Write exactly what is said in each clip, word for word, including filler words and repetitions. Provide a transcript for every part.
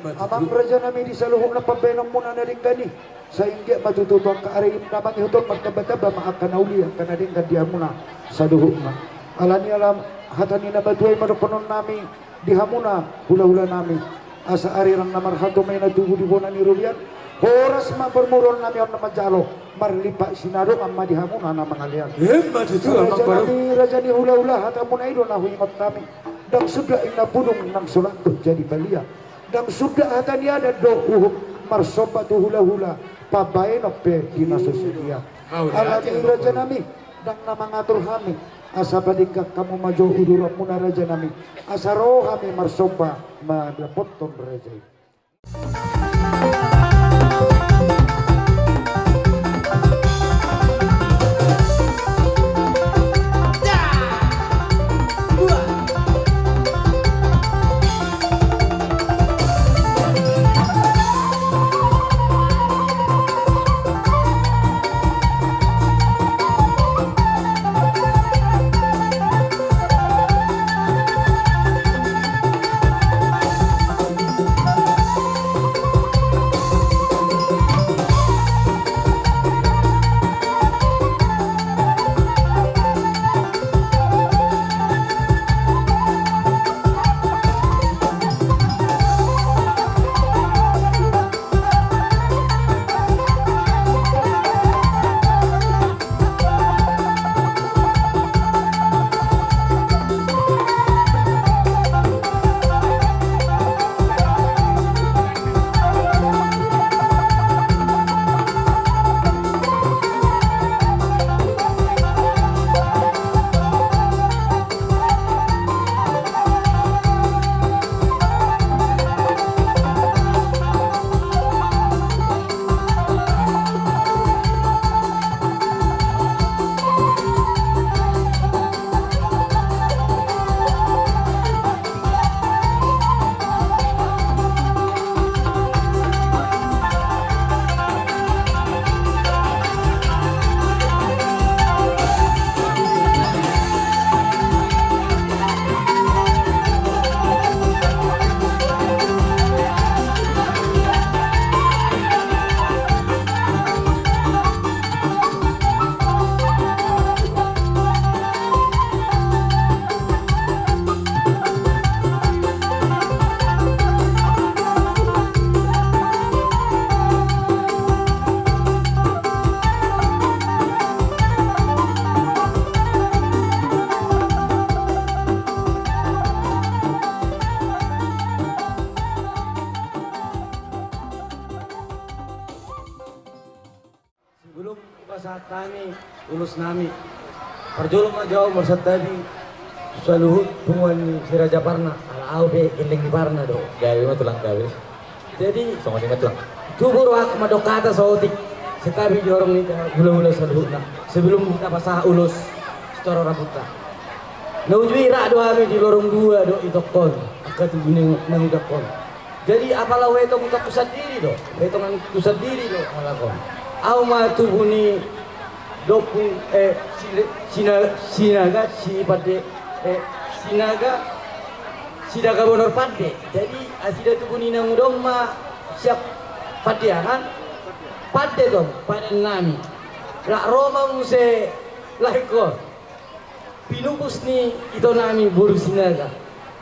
Amang raja nami, di saluhutna pambahenonmuna na denggan i, sai anggiat ma tutu tu angka ari na mangihut on martambatamba ma angka na uli, angka na denggan di hamuna saluhutna. Alani ala hata ni na matua i ma dohonon nami di hamuna hulahula nami, asa ari rang na marhato ma i na tubu di bona ni robean. Horas ma parmuruon nami on na manjalo, marlipat sinadongan ma di hamuna na mangalean. Emma tutu, amang boru. Raja nami, raja ni hulahula, hatamuna i do na huingot hami. Ndang suda inna pudung nang so lantuk jadi balian. Ndang suda hata ni adat do uhum marsomba tu hulahula, pambahenon pe di na so sudian. Alani i raja nami, ndang na mangatur hami, asa padenggan hamu ma jo uduranmuna raja nami, asa ro hami marsomba mandapothon raja i. Sebelum hupasahat hami ulos nami, parjolo ma jo au marsantabi tu saluhut punguan ni si Raja Parna, ala au pe gelleng ni Parna do. Gabe ma tulang, gabe. Jadi songon i ma tulang. Tubu rohangku mandok hata saotik, santabi di horong ni hulahula saluhutna, sebelum hita pasahat ulos sitorop rambuta. Na uju i rap do hami di lorong dua do itongkon, angka tubu ni na hudangkon. Jadi apala huetong itongku sandiri do, huetonganku sandiri do halak on. Au ma tubu ni dompu, eh, si, sina, Sinaga, si Pande, eh, Sinaga, Sinaga Bonor Pande. Jadi asida tubu ni na hudangkon ma siap Pandiangan, Pande tong padan nami. Rap ro ma muse laengkon. Pinupus ni ito nami boru Sinaga.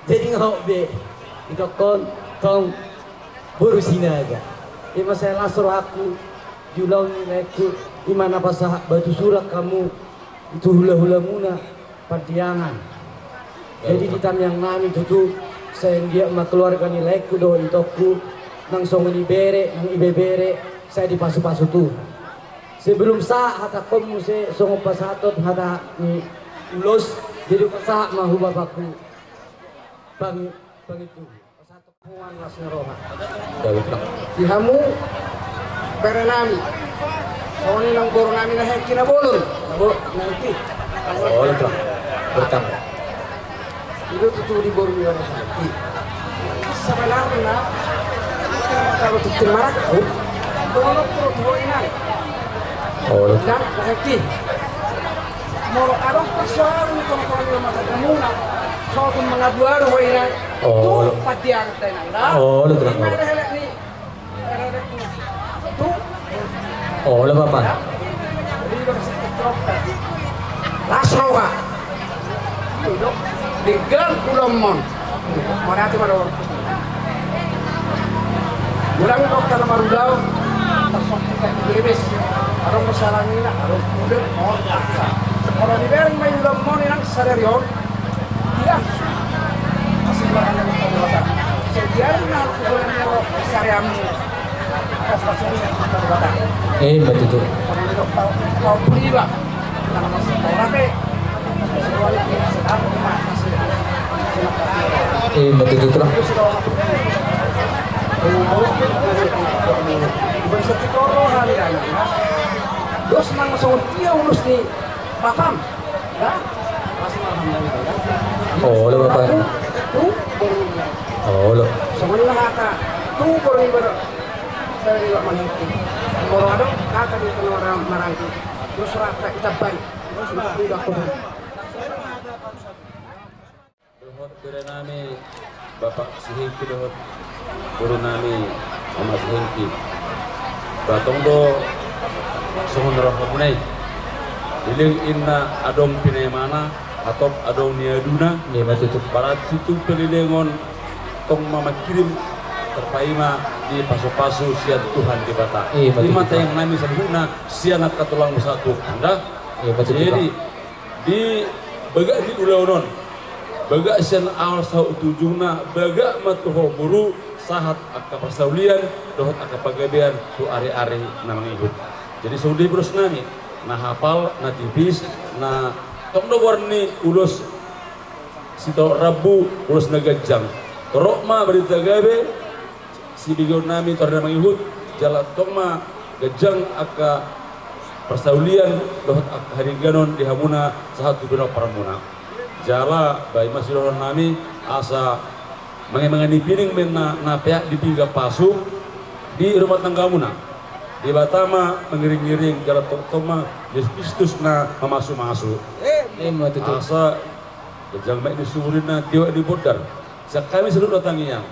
Jadi nga hot be itongkon tong boru Sinaga. Ima sai las rohangku di ulaon ni laengku, ima na pasahat batu surat hamu tu hulahulamuna Pandiangan. Jadi di tamiang nami tutu, sai anggiat ma keluarga ni laengku dohot itongku, nang songon i bere nang ibebere, sai dipasupasu Tuhan. Sebelum sahat hatangkon muse songon pasahaton hata ni ulos, jadi pasahat ma hu bapakku. Pangi, pangitu. Pasahaton punguan las ni roha. Di hamu bere nami. Songon i nang boru nami na hengki na bolon. Na bo, na hengki. Bolon, Tulang. Bertang. I do tutu di boru ni bangso i. Sabenarna, kalau tutu marangkup, dohot tu boru i nai. Oh, ndang, berarti. Molo adong persoalan di tongtong ni rumah tanggamuna, so Mangabuaru ho, Inang. Oh, tu lo. Pandiangan ta, Inang, da. Oh, lo, Tulang. Inang, da, helek ni. Tu. Oh, lo, Bapa. Las roha. Denggan ulaonmon. Mauliate ma dohot. Ulang dokter marulaon. Tarsok kita di bebes. Adong masalah ni na, adong kuda, adong paksa. Kalau dibereng ma ulaonmon, Inang, sadari on. Iya. Masih barang yang kita. Sediakan aku dengan nyawa sehari-hari. Eh, betul tu. Eh, betul tu, Tulang. Dos nang songon dia ulos ni Batam. Olo, Bapa. Olo. Songon i ma hata tu borngin iba do. Borngin iba manangki. Molo adong hata di tano marangki. Dos rata itambai. Dos ma. Dohot bere nami Bapak Sihengki dohot boru nami Mama Sihengki. Ba tong do songon rohamuna i. Leleng inna adong pinaimana, hatop adong niaduna. Iya, betul tu. Berarti tu pe leleng on tong ma mangkirim tarpaima di pasupasu sian Tuhan Debata. Iya, betul tu. Ima tangihon nami saluhutna sian angka tulangmu sahat tu handa. Iya, betul tu. Jadi, di bagak ni ulaon on, bagak sian awal sahat tu ujungna, bagak ma tu ho boru, sahat angka parsaulian dohot angka pagabean tu ari-ari na mangihut. Jadi songon dia ulos nami, na hapal, na tipis, na tong do goar ni ulos sitorop rambu, ulos na ganjang. Torop ma barita gabe sibegeon nami tu ari na mangihut, jala tong ma ganjang angka parsaulian dohot angka hadengganon di hamuna sahat tu pinomparmuna. Jala baen ma sidohonon nami asa mangemangani pining ma inna na peak di pinggan pasuk di rumah tanggamuna. Debata ma mangiring-iring jala tongtong ma Jesus Kristus na mamasumasu. Ima tutu. Asa ganjang ma i di sumur i na tiok di bondar. Sian hami saluhut na tangiang.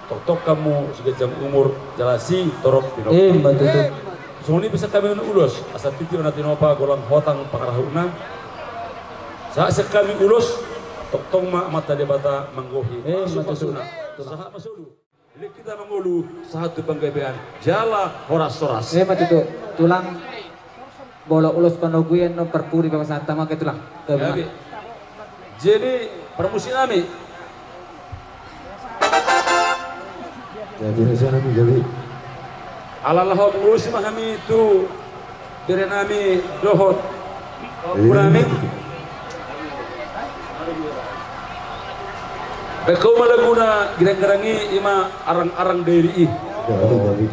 Tongtong hamu siganjang umur jala sitorop pinompar. Ima tutu. Songon i pe sian hami na ulos asa tintin na tinopa golang hotang pangarahutna. Sahat sian hami ulos tongtong ma Amanta Debata manggohi. Ima tutu. Sahat ma solu. Leleng hita mangolu sahat tu panggabean jala horas-horas. Ima tutu. Tulang. Molo ulos panoguion on parpudi pasahat ma ke tulang. Gabe. Jadi parmusik nami. Gabe raja nami gabe. Ala laho mangulosi ma hami tu bere nami dohot. Iya. Bere nami. Baen hamu ma laguna Girang-girang i, ima Arang-arang Dairi i. Gabe, gabe.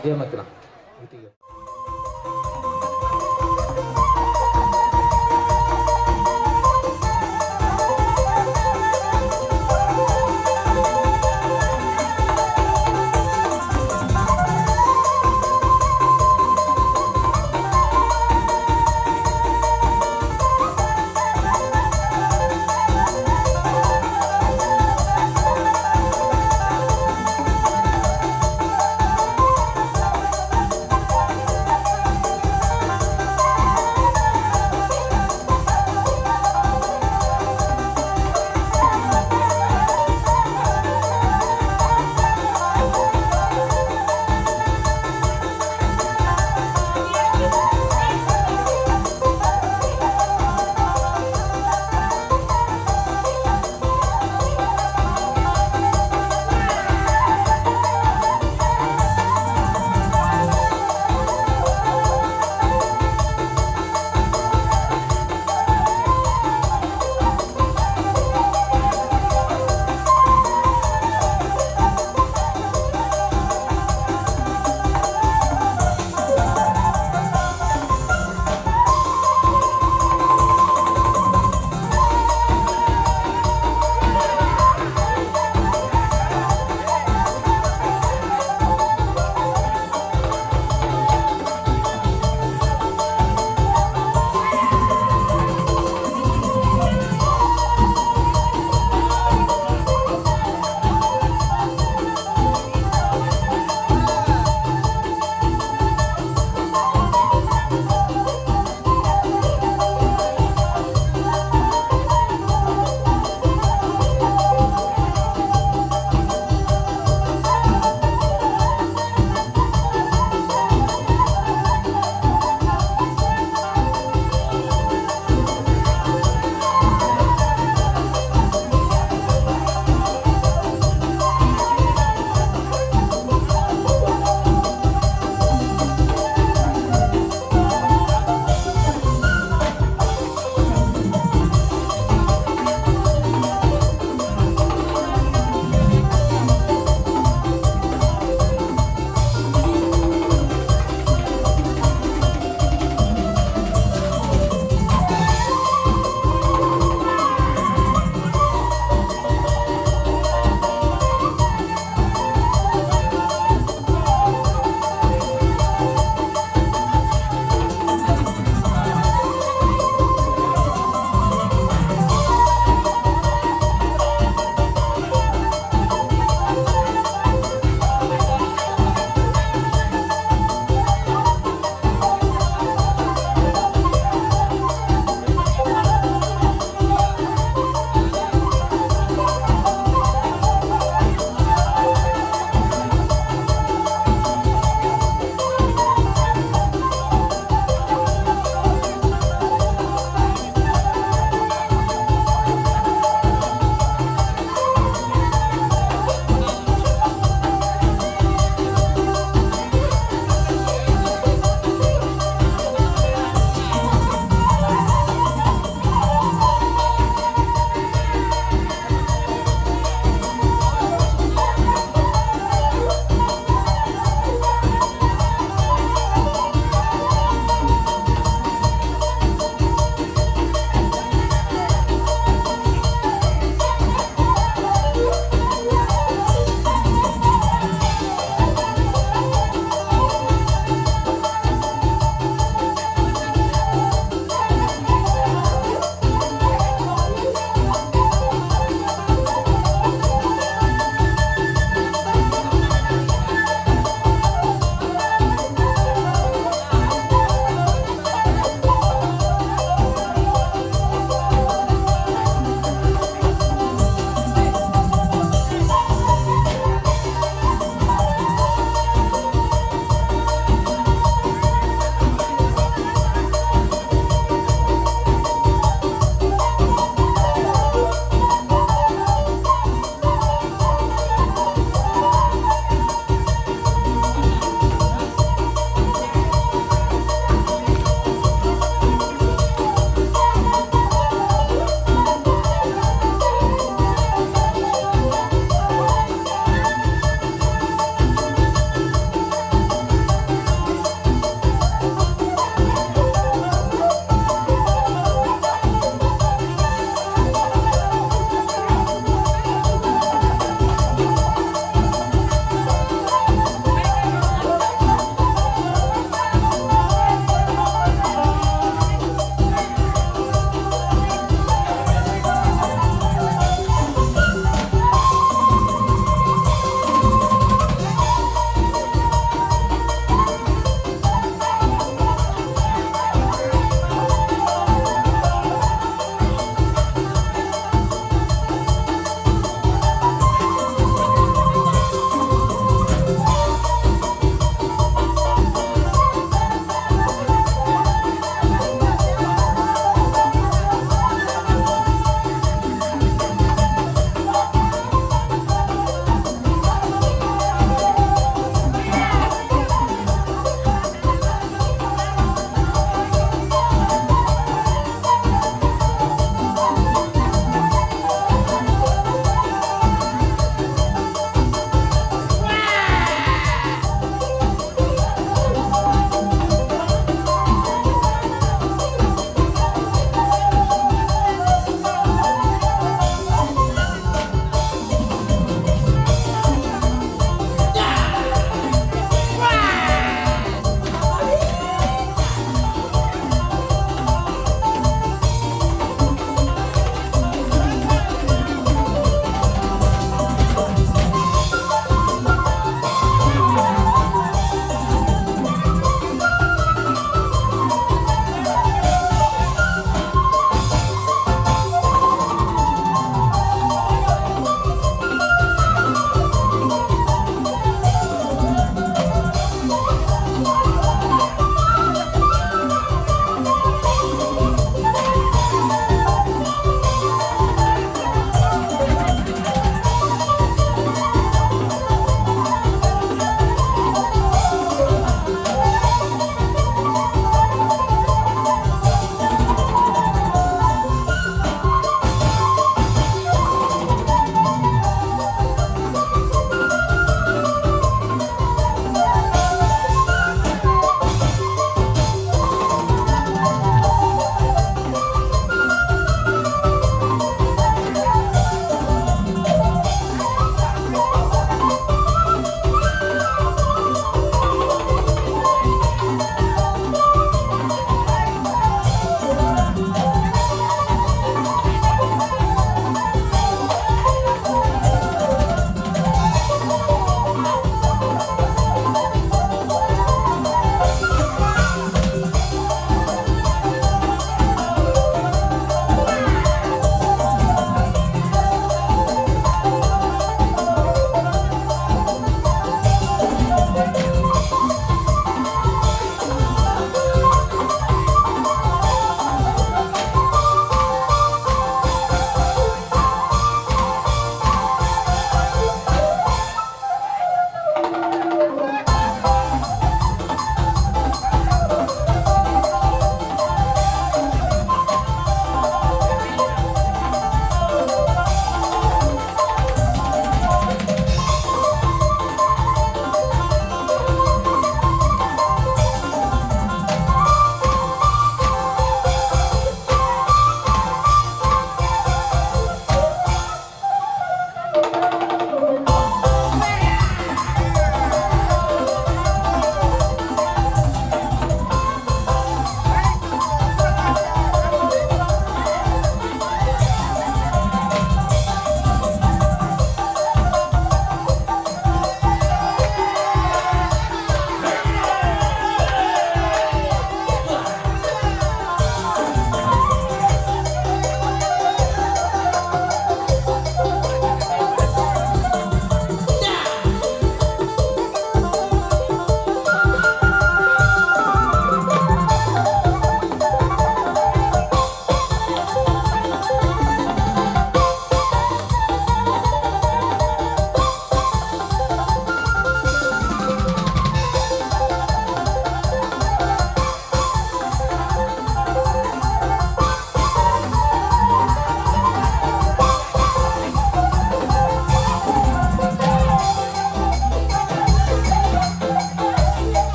Dia ma tulang.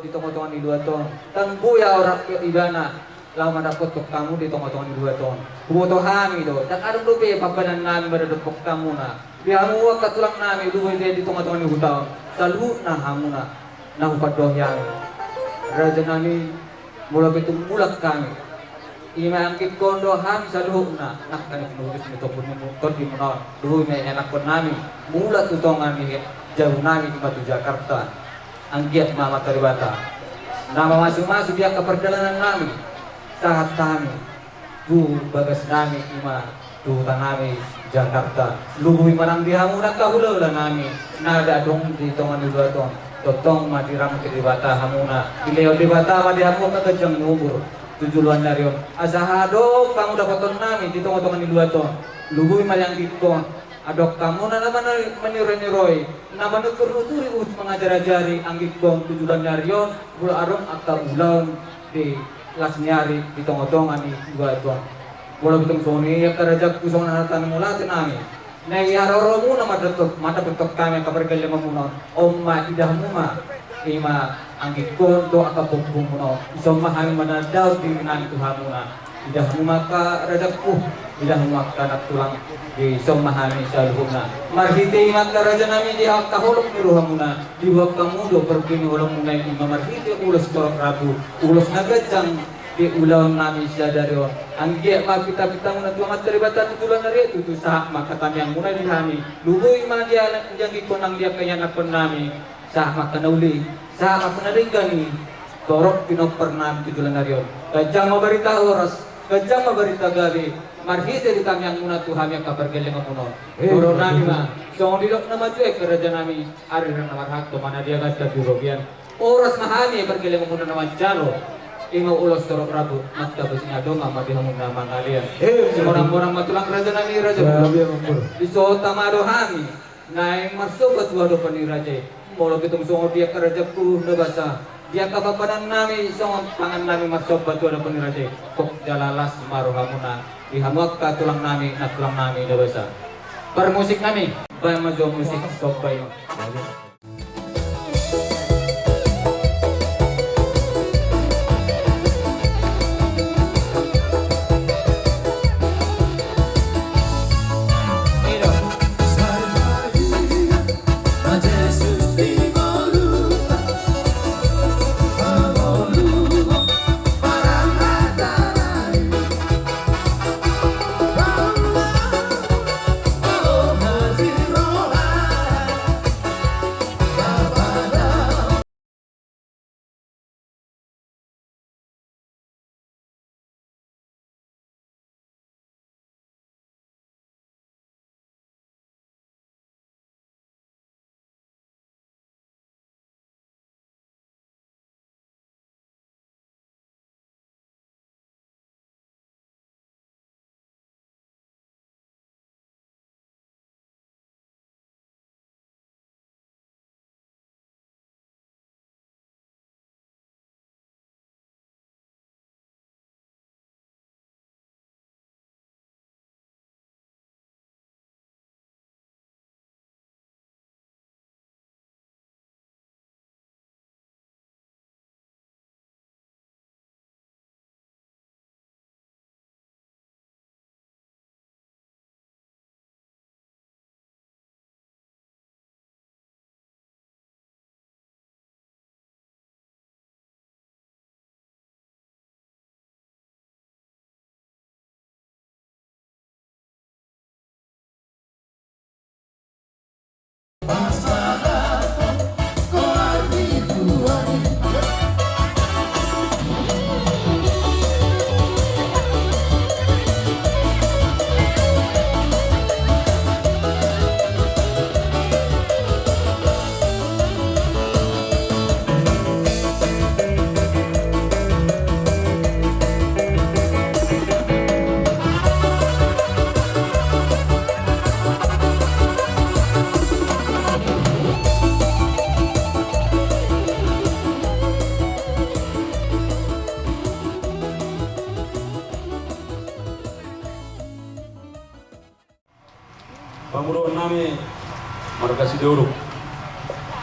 di tongatonga ni luat on. Ndang boi ahu rap ibana laho mandapothon hamu di tongatonga ni luat on. Huboto hami do, ndang adong dope pambahenan nami maradophon hamuna. Di hamu angka tulang nami, lumobi pe di tongatonga ni huta on, saluhutna hamuna na hupandohi hami. Raja nami, molo pe tung mulak hami, i ma anggingkon dohot hami saluhutna, nangkin na pinutus ni tondi muna on, lumobi ma ianakhon nami mulak tu tonga ni jabu nami, i ma tu Jakarta. Anggiat ma Amanta Debata na mamasumasu di angka pardalanan nami, sahat hami tu bagas nami, i ma tu huta nami Jakarta. Lumobi ma nang di hamu angka hulahula nami na adong di tonga ni luat on. Tongtong ma diramoti Debata hamuna, dilehon Debata ma di hamu angka ganjang ni umur tu joloan ni ari on, asa adong hamu dapothon nami di tongatonga ni luat on. Lumobi ma di anggingkon, adong hamuna na mani-, maniroi-niroi, na manuturi-nuturi, mangajar-ajari anggingkon tu joloan ni ari on, molo adong angka ulaon di las ni ari di tongatonga ni luat on. Molo pe tung songon i angka rajaku, songon hata ni mula tu nami, na i haroromuna mandapothon, mandapothon hami angka pargellengmuna on, on ma idahanmu ma, i ma anggingkon dohot angka pahompu muna on. Dison ma hami manandaon diri nami tu hamuna. Idahanmu ma angka rajaku, idahanmu ma angka nantulang, dison ma hami saluhutna. Marhite i ma angka raja nami di angka holong ni rohamuna, diboan hamu do parbuei ni holongmuna i, i ma marhite ulos torop rambu, ulos na ganjang di ulaon nami sadari on. Anggiat ma pinta-pintamuna tu Amanta Debata tu joloan ni ari on tutu, sahat ma angka tangiangmuna di hami. Lumobi ma di anak, di anggingkon nang di angka ianakhon nami, sahat ma angka na uli, sahat ma angka na denggan i, torop pinompar nami tu joloan ni ari on. Ganjang ma barita horas, ganjang ma barita gabe, marhite di tangiangmuna tu hami angka pargellengmuna on. Eh, doro nami ma, songon didok na matua i angka raja nami, ari na marhalto ma na di aganta di robean. Horas ma hami pargellengmuna na manjalo, i ma ulos torop rambu, manghatai na dongan ma di hamu na mangalean. Eh, simonang-monang ma tulang raja nami, raja. Gabe ma, Amangboru. Disohot ma do hami naeng marsomba tu adopan ni raja i. Molo pe tung songon dia angka rajaku na basa, di angka pambahenan nami songon tangan nami marsomba tu adopan ni raja i, gok jala las ma rohamuna di hamu angka tulang nami, nantulang nami na basa. Parmusik nami, baen ma jo musik somba i. Pamoruon nami marga Sidauruk.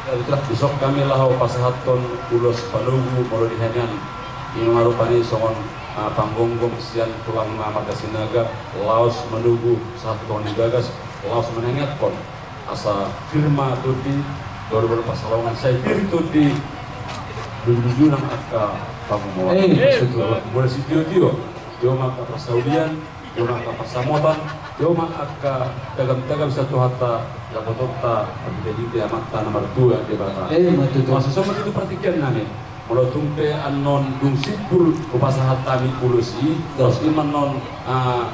Jadi, Tulang, dison hami laho pasahathon ulos panogu molo di hami an. I ma rupani songon, ah, panggonggom sian tulangna marga Sinaga, laos manogu sahat tu tonga ni bagas, laos manangiangkon asa pir ma tondi, boru-boru pansalongan, sai pir tondi, lujuluju nang angka pangumoan. Eh, betul. Molo sitio-tio, tio ma angka parsaulian, tio ma angka pansamotan, tio ma angka tagam-tagam sian Tuhanta, dapotonta, marhite-hite Amanta na martua Debata. Eh, betul. Masa songon i tu partingkian nami. Molo tung pe annon dung simpul hupasahat hami ulos i, terus i ma annon, ah,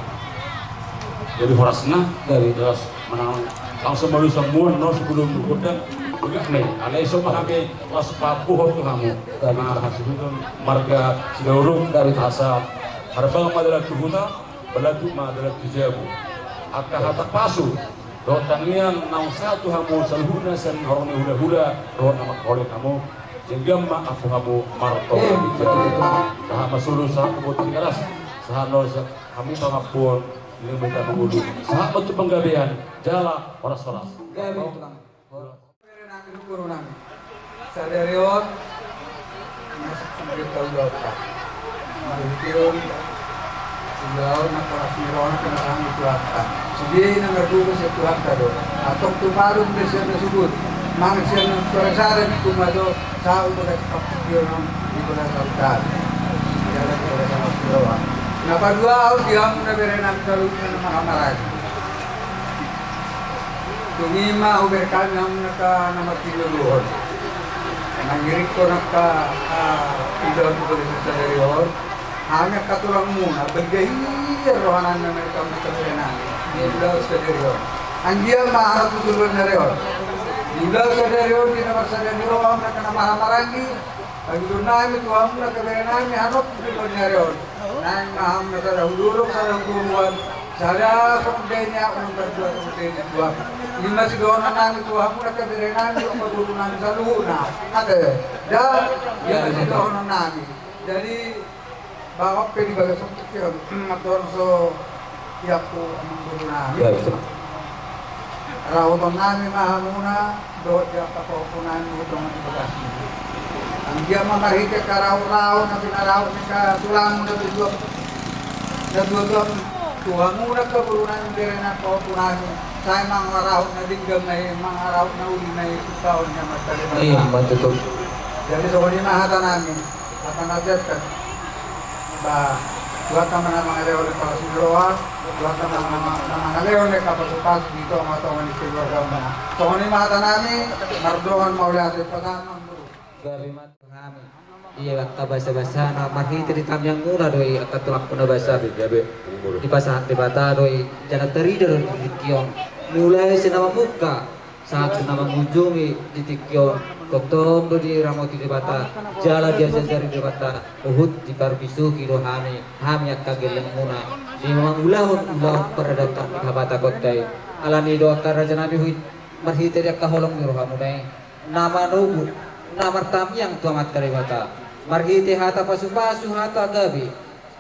jadi horasna, jadi terus manang langsung molo samuan, no, sebelum gondang, begak, ne, alai so ma hami laos papuhot tu hamu. Jadi, ah, hasuhuton marga Sidauruk, jadi asa harbang ma dalan tu huta, balatuk ma dalan tu jabu. Angka hata pasu dohot tangiang naung sahat tu hamu saluhutna sian horong ni hula-hula dohot na mangkaholongi hamu, denggan ma ampu hamu martonga di jabu. Eh, betul, betul. Sahat ma solu, sahat tu boru Tigaras, sahat ma hamu pangampuon, lima mita mangolu, sahat ma tu panggabean, jala horas-horas. Gabe, Tulang. Bere nami, boru nami. Sadari on, masuk sumber tau jawab. Marhite on, ulaon na horas ni roha na pinasahat ni Tuhanta. Sude na margogo sian Tuhanta do. Antong tu malum do sian na subur. Manang sian na tua sada ni kumato, sau bagas partingkian on di bagasan tali. Jalan bagasan horas ni roha. Na paduahon di hamu na bere nami saluhutna na marhaha-maranggi. Dung i ma hubereng hami hamu angka na martinodohon. Mangiringkon angka, ah, pidoan tu bagasan sadari on. Hami angka tulangmuna, bahen hian roha nami mangiringkon angka bere nami. Di ulaon sadari on. Anggiat ma hami tu joloan ni ari on. Di ulaon sadari on, di na marsadari roha, angka na marhaha-maranggi. Pangidoan nami tu hamu angka bere nami, hami tu joloan ni ari on. Naeng ma hamu na sada hudolok, sada hutoruan, sada songon daini ahu, na martua songon daini tuak. I ma sidohonon nami tu hamu angka bere nami, angka boru nami saluhutna. Ate, da, i ma sidohonon nami. Jadi, bahen pe di bagasan tingki on, mardongan so iangku amang boru nami. Ya, bisa. Rahoton nami ma hamuna, dohot di angka pahompu nami, dohot di bagas ni. Anggiat ma marhite angka rahut-rahut na pinarahut ni angka tulang na tuatua, na tuatua, tu hamuna angka boru nami, bere nami, pahompu nami, sai mangarahut na denggan ma i, mangarahut na uli ma i, tu taon na martali. Eh, martali. Mantap. Jadi songon i ma hata nami. Hata na biasa. Ba, Tuhanta ma na mangalehon angka horas ni roha, Tuhanta ma na mangalehon angka pasupasu di tonga-tonga ni keluargamuna. Songon i ma hata nami, mardongan mauliate, pasahat ma. Gabe ma tu hami. Ia angka basa-basa na marhite di tangiangmuna do i, angka tulangmuna basa. Gabe, gabe. Dipasahat Debata do i, jala tarida do di tingki on. Mulai sian na mamungka sahat tu na mangujungi di tingki on, tongtong do diramoti Debata, jala diajari Debata, huhut diparbisuhi do hami, hami angka gellengmuna, di mangulahon ulaon paradaton di habatahonta i. Alani do angka raja nami, huhut marhite di angka holong ni rohamuna i, na manogu, na martangiang tu Amanta Debata, marhite hata pasupasu, hata gabe,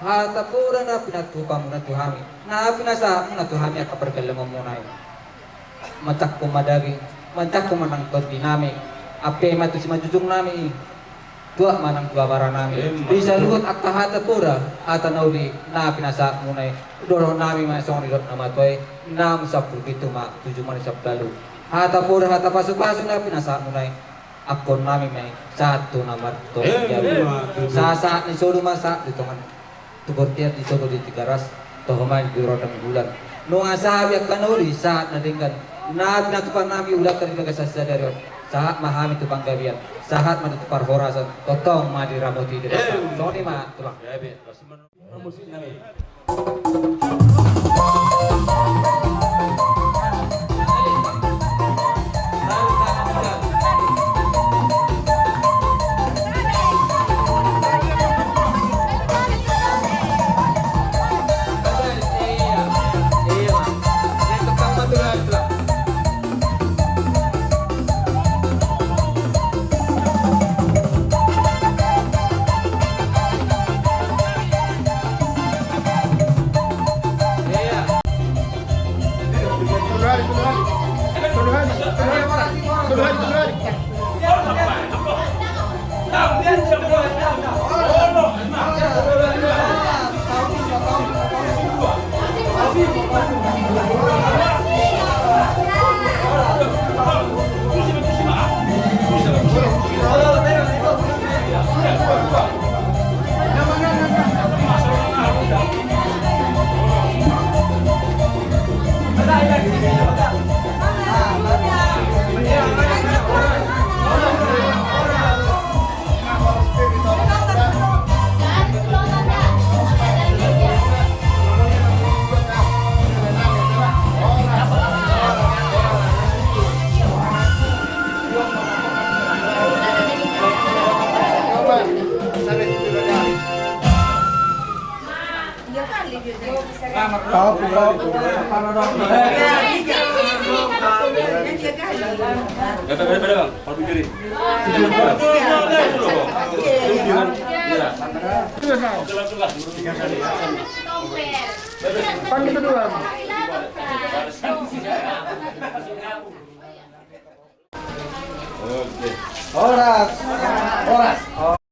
hata poda na pinatupamuna tu hami, na pinasahatmuna tu hami angka pargellengonmuna i. Manjangkon ma daging, manjangkon ma nang tondi nami, ampe ma tu simanjujung nami i, tuat ma nang tu abara nami. Emma. Di saluhut angka hata poda, hata na uli na pinasahatmuna i, dohononnami ma songon nidok na matua i, naung sampulu pitu ma tu jumadi sampulu ualu. Hata poda, hata pasupasu na pinasahatmuna i, ampuonnami ma i sahat tu na martonga. Emma. Jabu. Sahat-sahat ni solu ma sahat di tonga ni, tu bontean di Toba di Tigaras, toho ma i di rondang bulan. Nunga sahat angka na uli, sahat na denggan, na pinatupannami ulaonta di bagasan sadari on. Sahat ma hami tu panggabean, sahat ma tu parhorasan, tongtong ma diramoti Debata. Emma. Songon i ma, Tulang. Horas. Horas.